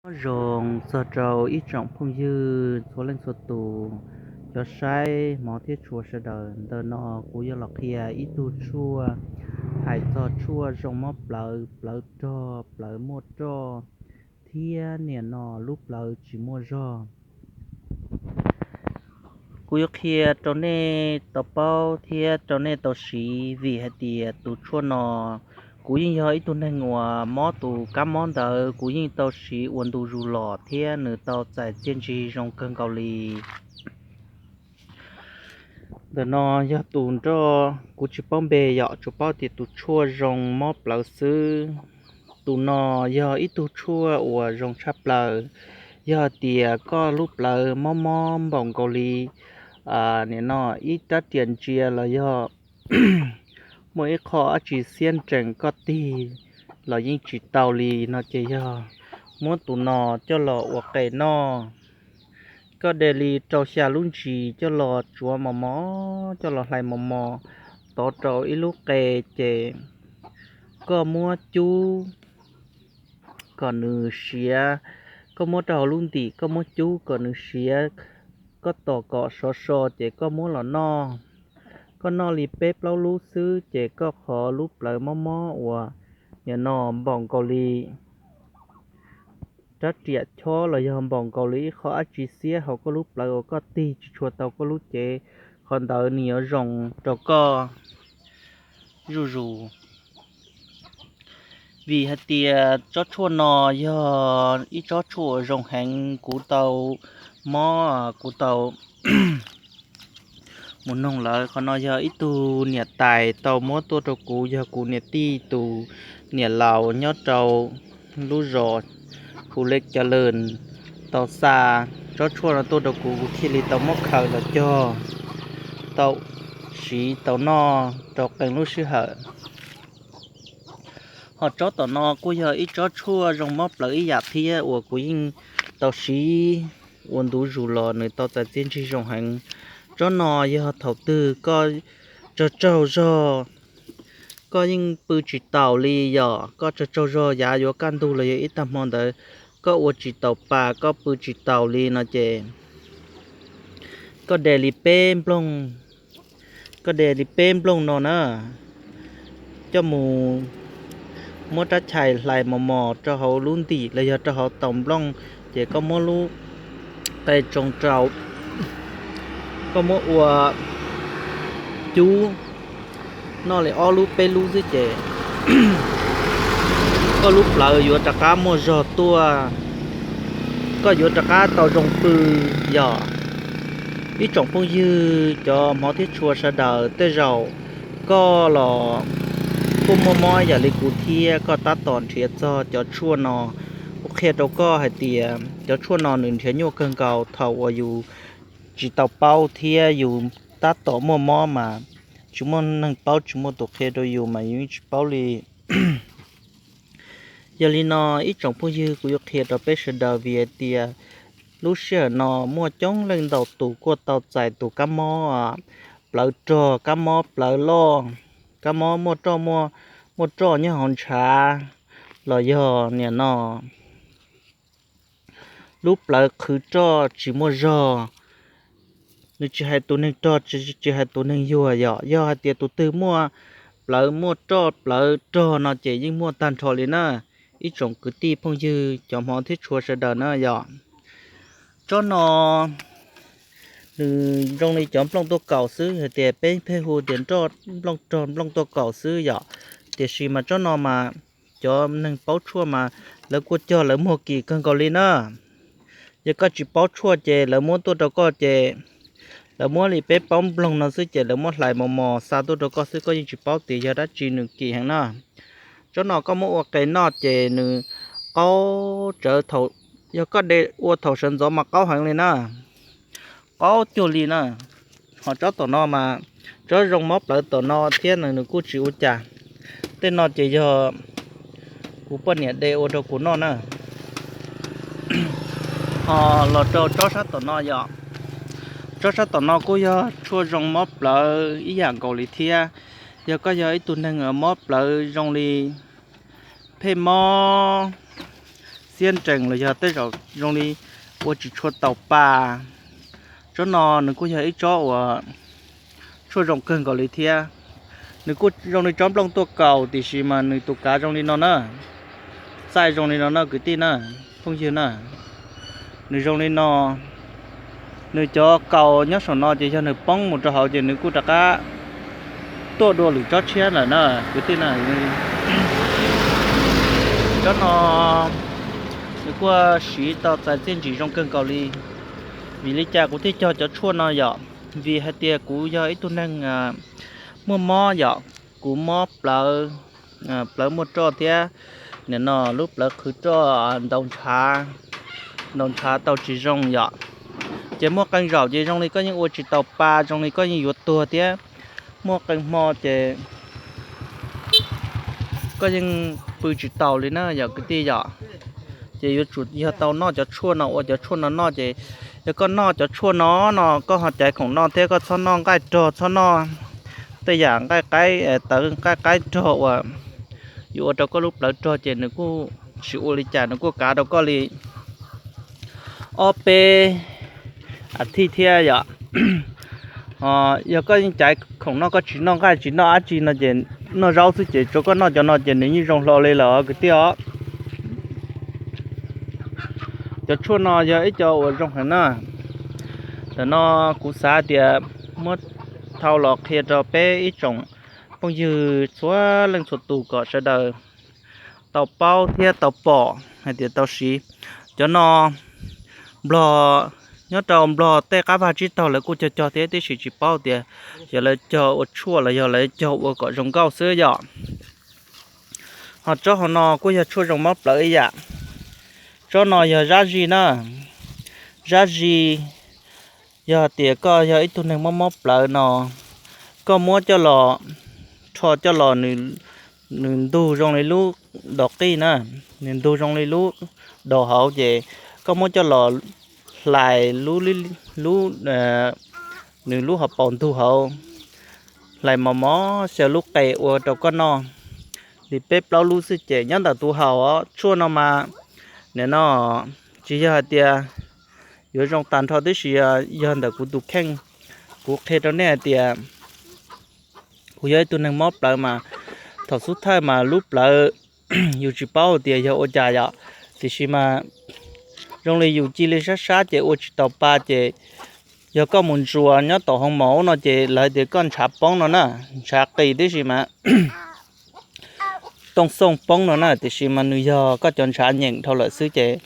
Nyob zoo txog rau ib tsoom phooj ywg txhua leej txhua tus, cov saib hmov thiab tshua sawv daws. Ntawm no kuv yuav los qhia ib tug tshuaj hais txog tshuaj zoo mob plawv, plawv rog, plawv muaj roj, thiab niam no lub plawv tsis muaj zog. Kuv yuav qhia rau nej tau paub thiab rau nej tau siv, vim hais tias tus tshuaj no kuv yeej yog ib tug neeg uas mob tus kab mob ntawd, kuv yeej tau siv ua ntu zus los thiab nws tau txais txiaj ntsig zoo kawg nkaus li. Ntawm no yog tus nroj, kuv tsis paub npe yom, tsuas paub tias tus tshuaj zoo mob plawv xwb. Tus no yog ib tug tshuaj uas zoo tshaj plaws. Yog tias koj lub plawv mob mob npaum nkaus li, nim no ib rab riam ntsia los yog muaj ib qho dab tsi xiab nrees koj tig los yeej tsis tau li no ces yog muab tus no coj los ua qe noj. Koj de li rau xya lub ntsis coj los tsuav mos mos, coj los hlais mos mos, tov rau ib lub qe ces koj muab cub kom nws siav, koj muab rau hauv lub ntim, koj muab cub kom nws siav, koj tos kom sov so ces koj muab los noj. Koj noj li peb plaub lub xwb ces koj qhov lub plawv mob mob uas nim no npaum nkaus li rab riam chob los yog npaum nkaus li ib qho dab tsi xiab hauv koj lub plawv uas koj tig tsis tshua tau koj lub cev, qhov ntawd nws yuav zoo rau koj zuj zus. Vim hais tias tsob tshuaj no yog ib tsob tshuaj uas zoo heev, kuv tau mob, kuv tau mus noog lawv. Qhov no yog ib tug niam tais tau muab tuaj rau kuv, yog kuv niam tij tus niam laus nyob rau lub zos Hu Lej Ca Lwj tau xa tsob tshuaj no tuaj rau kuv, kuv thiaj li tau muab khaws los cog, tau siv tau noj rau qee lub sij hawm. Ho tsob tom no kuj yog ib tsob tshuaj zoo mob plawv ib yam thiab uas kuv yeej tau siv ua ntu zus los nws tau txais txiaj ntsig zoo heev. Tsob no yog thaum twg koj tsaug tsaug zog, koj yeej pw tsis taus li yom, koj tsaug tsaug zog yav yuav kaj ntug los yog ib tag hmo ntawd koj ua tsis taus pa, koj pw tsis taus li no ces koj de li peb nplooj, koj de li peb nplooj no na, coj mus muab rab chais hlais mos mos rau hauv lub ntim los yog rau hauv taus nplooj, ces koj muab lub qe tsoo rau, koj muab ua cub noj li ob lub peb lub xwb ces koj lub plawv yuav rov qab muaj zog tuaj, koj yuav rov qab tau zoo pw. Yog ib tsoom phooj ywg cov hmov thiab tshua sawv daws, tej zaum koj los kuj muaj mob yam li kuv thiab koj tab tom nrhiav txog cov tshuaj no. Kuv qhia rau koj hais tias cov tshuaj no nws nrhiav nyuaj kawg nkaus thaum uas yus tsis tau paub thiab yus tab tom muaj mob mas tsis muaj neeg paub, tsis muaj tus qhia rau yus mas yus yeej tsis paub li. Yog li no ib tsoom phooj ywg, kuv yuav qhia rau peb sawv daws vim hais tias lub sij hawm no muaj coob leej ntau tus kuj tau txais tus kab mob plawv rog, kab mob plawv loj, kab mob muaj roj, muaj roj nyob hauv ntshav, los yog niam no lub plawv qhwv roj tsis muaj zog. Nws tsis hais tus neeg rog, tsis hais tus neeg yuag, yog, yog hais tias tus twg muaj plawv muaj roj, plawv rog no ces yeej muaj tag nrho li na. Ib tsoom kwv tij phooj ywg cov hmov thiab tshua sawv daws na yom. Tsob no nws zoo li cov nplooj tuaj kaus xwb, hais tias peb pheej hu tias nplooj rog, nplooj tuaj kaus xwb yom. Tiam sis mas tsob no mas cov neeg paub tshuaj mas lawv kuj cog lawv muag kim kawg nkaus li na. Yog koj tsis paub tshuaj ces lawv muab tuaj rau koj ces lawv muab li peb plaub nplooj no xwb ces lawv muab hlais mos mos xa tuaj rau koj xwb, koj yeej tsis paub tias yog dab tsi, nws kim heev na. Tsob no koj muab ua qe noj ces nws qaub tsawv thaum, yog koj de ua thaum sawv ntxov mas qaub heev li na, qaub cuag li na. Ho tsob tom no mas tsob zoo mob plawv tom no thiab nws kuj tsis ua cas. Tej no ces yog kuv poj niam de ua rau kuv noj na. Ho los rau tsob sab tom no yom. Tsob sab tom no kuj yog tshuaj zoo mob plawv ib yam nkaus li thiab. Yog koj yog ib tug neeg mob plawv zoo li pheej mob txiab nrees los yog tej zaum zoo li ua tsis tshua tau pa. Tsob no nws kuj yog ib tsob uas tshuaj zoo kawg nkaus li thiab. Nws kuj zoo li tsob nplooj tuaj kaus tiam sis mas nws tus kav zoo li no na, txaij zoo li no na kwv tij na, phooj ywg na. Nws zoo li no, nws cov kaus nyob saum no ces yog nws poob mus rau hauv ces nws kuj rov qab tuaj dua lwm tsob tshiab lawm na kwv tij na. Tsob no nws kuj siv tau txais txiaj ntsig zoo kawg nkaus li. Vim li cas kuv thiaj cog cov tshuaj no yom? Vim hais tias kuv yog ib tug neeg muaj mob yom, kuv mob plawv, plawv muaj roj thiab nim no lub plawv qhwv roj, ntaus ntshav, ntaus ntshav tau tsis zoo yom. Ces muaj qee zaum ces zoo li koj yeej ua tsis tau pa, zoo li koj yeej yuav tuag thiab. Muaj qee hmo ces koj yeej pw tsis taus li na yom kwv tij yom. Ces yuav tsum yog tau noj cov tshuaj no, ua cov tshuaj no noj ces yog koj noj cov tshuaj no no koj ho caiv khoom noj thiab koj txhob noj nqaij rog, txhob noj tej yam nqaij qaib, tawv nqaij qaib rog uas yuav ua rau koj lub plawv rog ces nws kuj tsis ua li cas, nws kuj kav rau koj li ob peb a thiv thiab yom. Yog koj yeej caiv khoom noj, koj tsis noj nqaij tsis noj dab tsi no ces noj zaub xwb ces tsuav koj noj cov no ces nws yeej zoo hlo li lawm kwv tij os. Cov tshuaj no yog ib co uas zoo heev na. Ntawm no kuv xav tias muab thau los qhia rau peb ib tsoom phooj ywg txhua leej txhua tus kom sawv daws tau paub thiab tau pom hais tias tau siv. Cov no Nplog, nyob rau Nplog tej qab vaj tsib taug lawv kuj cog cog thiab, tiam sis tsis paub tias yog lawv cog ua tshuaj los yog lawv cog ua kom zoo nkauj xwb yom. Ho tsob hauv no kuj yog tshuaj zoo mob plawv ib yam. Tsob no yog zab zis na. Zab zis, yog tias koj yog ib tug neeg mob mob plawv no, koj muab coj los, rho coj los, nws ntug zoo li lub dos qij na, nws ntug zoo li lub dos hauv ces koj muab coj los hlais lub, nws lub hauv paus ntug hauv, hlais mos mos xyaw lub qe ua rau koj noj li peb plaub lub xwb ces nyob ntawm tus haus os. Tshuaj no mas nim no tsis yog hais tias yuav zoo tag nrho tib si, yog ntawm kuv tus kheej. Kuv qhia rau nej hais tias kuv yog ib tug neeg mob plawv mas thaum xub thawj mas lub plawv yus tsis paub tias yog ua cas yom, tiam sis mas zoo li yus cia li sab sab ces ua tsis tau pa ces yog koj mus ntsuas nyob tom hoo mos no ces lawv hais tias koj ntshav poob no na, ntshav qis tib si mas tooj xooj poob no na, tiam sis mas nws yog koj cov ntshav nyeem dhau lawm xwb ces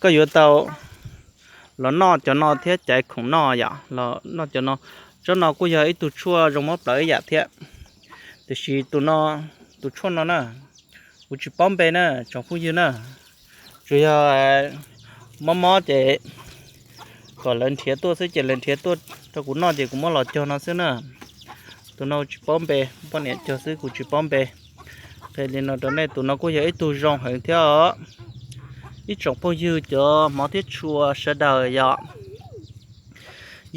koj yuav tau los noj cov no thiab caiv khoom noj yom, los noj cov no. Tsob no kuj yog ib tug tshuaj zoo mob plawv ib yam thiab, tiam sis tus no, tus tshuaj no na, kuv tsis paub npe na tsoom phooj ywg na, tsuas yog mob mob ces kom lawv nrhiav tuaj xwb ces lawv nrhiav tuaj rau kuv noj ces kuv muab los cog no xwb na. Tus no tsis paub npe, poj niam cog xwb kuv tsis paub npe. Qhia li no rau nej, tus no kuj yog ib tug zoo heev thiab os. Ib tsoom phooj ywg cov hmov thiab tshua sawv daws yom,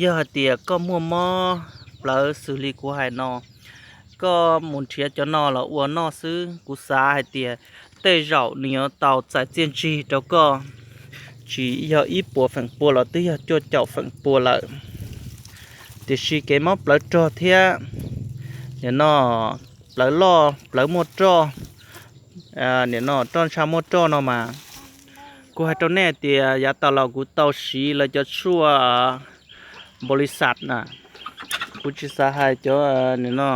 yog hais tias koj muaj mob plawv xws li kuv hais no, koj mus nrhiav cov no los ua noj xwb, kuv xav hais tias tej zaum nws yuav tau txais txiaj ntsig rau koj, tsis yog ib puas feem pua los twb yog cuaj caum feem pua lawm. Tiam sis kev mob plawv rog thiab nim no plawv loj plawv muaj roj, nim no roj ntsha muaj roj no mas, kuv hais rau nej tias yav tas los kuv tau siv lawv cov tshuaj npaum li xas na, kuv tsis xav hais cov nim no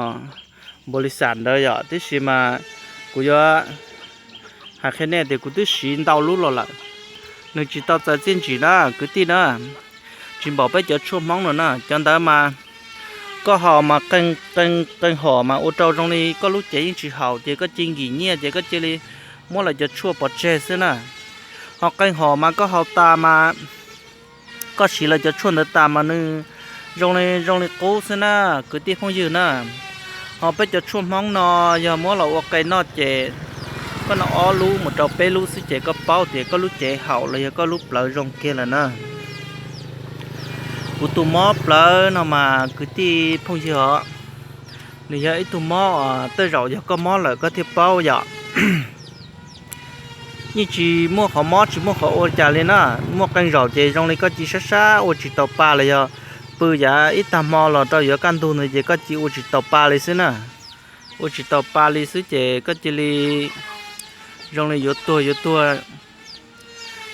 npaum li xas ntawd yom, tiam sis mas kuv yuav hais qhia nej tias kuv twb siv ntau lub los lawm, nws tsis tau txais txiaj ntsig na kwv tij na. Tsis npaum peb cov tshuaj Hmoob no na, cov ntawd mas koj haus mas qee, qee hom mas ua rau zoo li koj lub cev yeej tsis haum ces koj cia nkim nyiaj ces koj cia li muab lawv cov tshuaj pov tseg xwb na. Ho qee hom mas koj haus tas mas, koj siv lawv cov tshuaj ntawd tas mas nws zoo li, zoo li qub xwb na kwv tij phooj ywg na. Ho peb cov tshuaj Hmoob no yog muab los ua qe noj ces koj noj ob lub mus rau peb lub xwb ces koj paub tias koj lub cev haum los yog koj lub plawv zoo kiag lawm na. Kuv tus mob plawv no mas kwv tij phooj ywg os, nws yog ib tug mob tej zaum yog koj mob lawm koj thiaj paub yom. yeej tsis muaj qhov mob tsis muaj qhov ua cas li na. Muaj qee zaum ces zoo li koj cia sab sab ua tsis tau pa los yog pw yav ib tag hmo los rau yuav kaj ntug ntawd ces koj cia ua tsis tau pa li xwb na. Ua tsis tau pa li xwb ces koj cia li zoo li yuav tuag yuav tuag.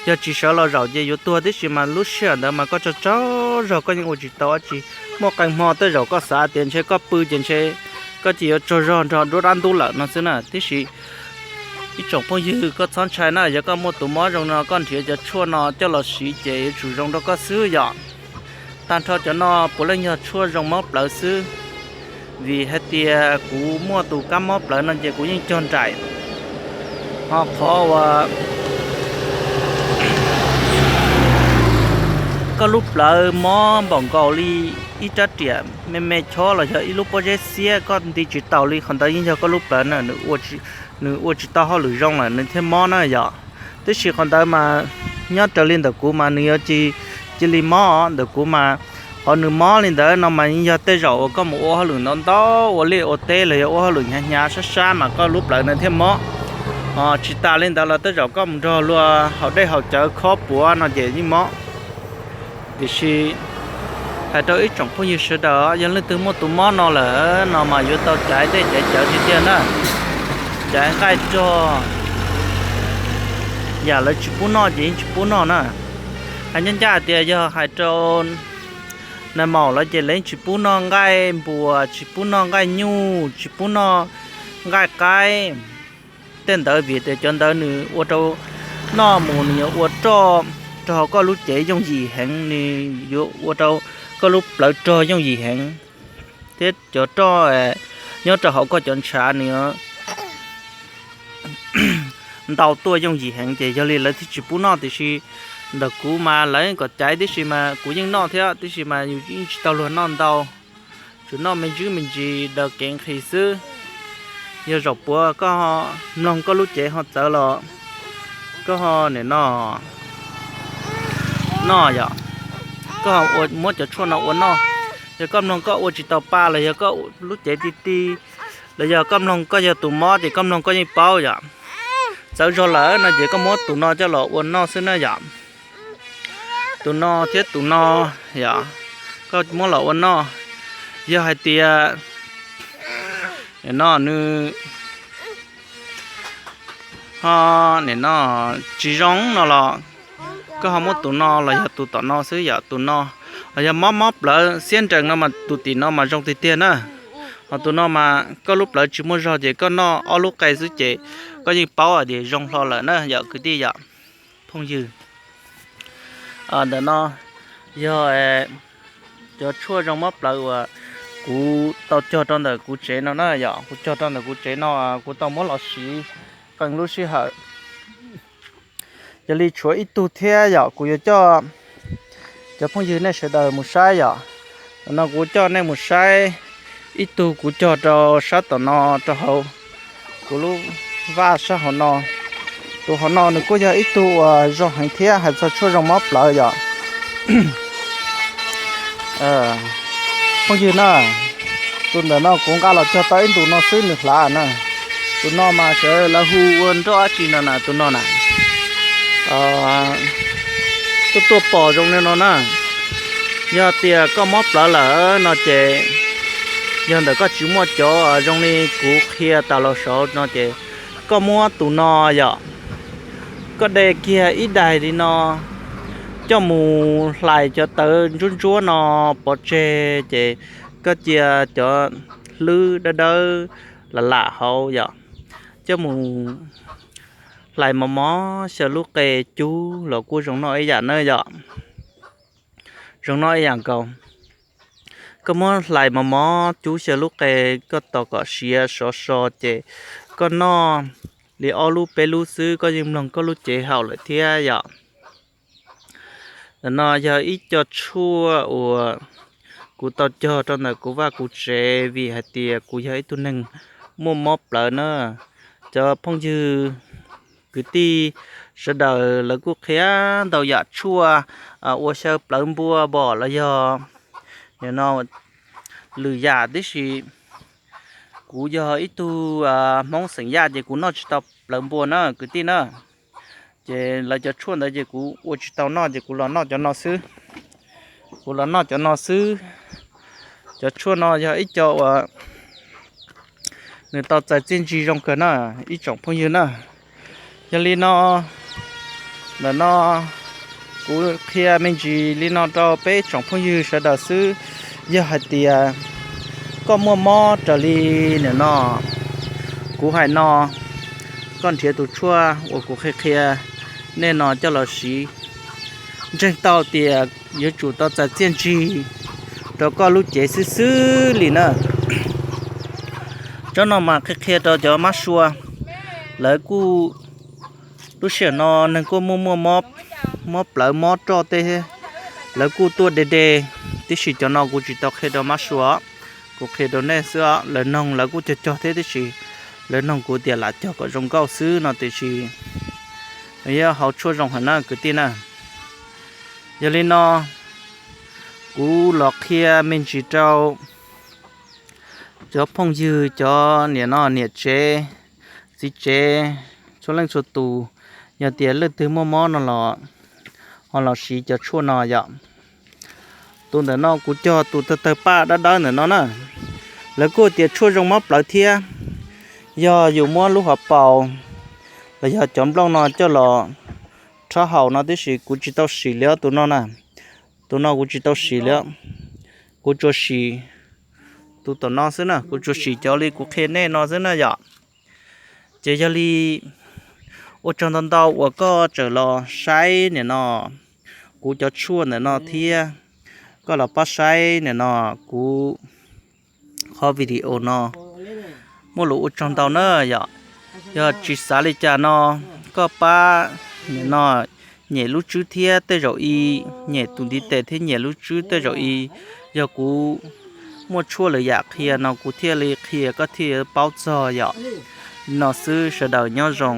Yog tsis sawv los zaum ces yuav tuag tib si mas lub sij hawm ntawd mas koj tsaug tsaug zog koj yeej ua tsis tau dab tsi. Muaj qee hmo tej zaum koj xav tias ntshe koj pw ces ntshe koj cia yuav tsaug zog nrog duab dab ntub lawm no xwb na. Tib si ib tsoom phooj ywg koj txhob ntshai na, yog koj muaj tus mob zoo no koj nrhiav cov tshuaj no coj los siv ces yuav tsum zoo rau koj xwb yom. Tag nrho cov no puav leej yog tshuaj zoo mob plawv xwb, vim hais tias kuv muaj tus kab mob plawv no ces kuv yeej cog nraim. Ho qhov uas koj lub plawv mob npaum nkaus li ib rab riam me me chob los yog ib lub pob zeb xiab koj nti tsis taus li, qhov ntawd yeej yog koj lub plawv na, nws ua tsis tau hauj lwm zoo lawm nws thiaj mob na yom. Tab sis qhov ntawd mas nyob raws li ntawm kuv mas nws yuav tsis cia li mob ntawm kuv mas. Qhov nws mob li ntawd no mas yeej yog tej zaum uas koj mus ua hauj lwm ntau ntau ua liaj ua teb los yog ua hauj lwm hnyav hnyav sab sab mas koj lub plawv na thiaj mob. Ho tsis tas li ntawd los tej zaum koj mus nrog luag haus dej haus cawv khob puav no ces yeej mob. Tiam sis hais rau ib tsoom phooj ywg sawv daws, yog leej twg muaj tus mob no lawm no mas yuav tau caiv dej caiv cawv tiag tiag na. Caiv nqaij rog, yam lawv tsis pub noj ces yeej tsis pub noj na. Hais ncaj ncaj tias yog hais rau nais maum lawv ces lawv yeej tsis pub noj nqaij npuas, tsis pub noj nqaij nyuj, tsis pub noj nqaij qaib. Tej ntawd vim tias cov ntawd nws ua rau noj mus nws yuav ua roj rau hauv koj lub cev yooj yim heev, nws yuav ua rau koj lub plawv rog yooj yim heev. Thiab cov roj nyob rau hauv koj cov ntshav nws yuav ntau tuaj yooj yim heev ces yog li lawv thiaj tsis pub noj. Tiam sis ntawm kuv mas lawv kom caiv tib si mas kuv yeej noj thiab, tib si mas yus yeej tsis tau luag noj ntau, tsuas noj me ntsis me ntsis daws kev nqhis xwb. Yog zaum puav koj mloog koj lub cev ho txawv los koj ho nim no noj yom, koj ho muab cov tshuaj no ua noj. Yog koj mloog koj ua tsis tau pa los yog koj lub cev ti ti, los yog koj mloog koj yog tus mob ces koj mloog koj yeej paub yom. Txawv zog lawm no ces koj muab tus no coj los ua noj xwb na yom. Tus no thiab tus no yom, koj muab los ua noj. Yog hais tias nim no nws ho nim no tsis zoo no los koj ho muab tus no los yog tus tom no xwb yom. Tus no los yog mob mob plawv siab nrees no mas tus tim no mas zoo tiag tiag na. Ho tus no mas koj lub plawv tsis muaj zog ces koj noj ob lub qe xwb ces koj yeej paub hais tias zoo hlo lawm na yom kwv tij yom phooj ywg. Ntawm no yog cov tshuaj zoo mob plawv uas kuv tau cog rau ntawm kuv tsev no na yom. Kuv cog rau ntawm kuv tsev no kuv tau muab los siv qee lub sij hawm. Yog li tshuav ib tug thiab yom, kuv yuav coj cov phooj ywg nej sawv daws mus saib yom. Ntawm no kuv coj nej mus saib ib tug kuv cog rau sab tom no rau hauv kuv lub vaj sab hauv no. Tus hauv no nws kuj yog ib tug uas zoo heev thiab hais txog tshuaj zoo mob plawv yom. Phooj ywg na, tus ntawm no kuv nqa los cog tau ib ntus no xwb nws hlav na. Tus no mas sawv lawv hu ua nroj dab tsi no na, tus no na. Tuaj tuaj pom zoo li no na. Yog tias koj mob plawv lawm no ces, yog ntawm koj tsis muaj cov zoo li kuv qhia tas los saud no ces, koj muab tus no yom, koj de kiag ib daim li no coj mus hlais cov tawv ntsuab ntsuab no pov tseg ces koj cia cov hlwb dawb dawb lam lam hauv yom, coj mus hlais mos mos xyaw lub qe cub los kuj zoo noj ib yam na yom. Zoo noj ib yam nkaus. Koj muab hlais mos mos cub xyaw lub qe, koj tos kom siav sov so ces koj noj li ob lub peb lub xwb koj yeej mloog koj lub cev haum lawm thiab yom. Ntawm no yog ib co tshuaj uas kuv tau cog rau ntawm kuv vaj kuv tsev vim hais tias kuv yog ib tug neeg muaj mob plawv na. Cov phooj ywg kwv tij sawv daws lawv kuj qhia ntau yam tshuaj ua xyaw plawv npua npom los yog no lwm yam tib si. Kuv yog ib tug Hmoob xeem Yaj ces kuv noj tsis tau plawv npua na kwv tij na. Ces lawv cov tshuaj ntawd ces kuv ua tsis tau noj ces kuv los noj cov no xwb. Kuv los noj cov no xwb. Cov tshuaj no yog ib co uas nws tau txais txiaj ntsig zoo kawg na, ib tsoom phooj ywg na. Yog li no, ntawm no kuv qhia me ntsis li no rau peb tsoom phooj ywg sawv daws xwb. Yog hais tias koj muaj mob raws li nim no kuv hais no, koj nrhiav tus tshuaj uas kuv qhia qhia nej no coj los siv, ntseeg tau tias yuav tsum tau txais txiaj ntsig rau koj lub cev xwb xwb li na. Tsob no mas qhia qhia rau cov mab sua, lawv kuj, lub sij hawm no neeg kuj muaj muaj mob plawv mob roj tej, lawv kuj tuaj de de. Tiam sis cov no kuv tsis tau qhia rau mab sua, kuv qhia rau nej xwb os. Lawv noog lawv kuj cog cog thiab tiam sis lawv noog kuv tias lam cog kom zoo nkauj xwb no tiam sis yog hauv tshuaj zoo heev na kwv tij na. Yog li no kuv los qhia me ntsis rau cov phooj ywg, cov niam no niam tsev, txiv tsev, txhua leej txhua tus, yog tias leej twg muaj mob no los ho los siv cov tshuaj no yom. Tus ntawm no kuv cog tus tawg tawg paj dawb dawb ntawm no na. Lawv kuj tias tshuaj zoo mob plawv thiab. Yog yus muab lub hauv paus los yog cov nplooj no coj los rhaub haus no tib si, kuv tsis tau sim li tus no na. Tus no kuv tsis tau sim li, kuv tsuas sim tus tom no xwb na, kuv tsuas sim cov li kuv qhia nej no xwb na yom. Ces yog li ua tsaug ntau ntau uas koj tseem los saib nim no kuv cov tshuaj ntawm no thiab, koj los pab saib nim no kuv qhov video no. Muaj lus ua tsaug ntau na yom. Yog tsis xav li cas no, koj pab nim no nyem lub tswb thiab tej zaum i, nyem tus ntiv tes thiab nyem lub tswb tej zaum i, yog kuv muaj tshuaj lwm yam qhia no kuv thiaj li qhia koj thiaj paub txog yom. No xwb, sawv daws nyob zoo.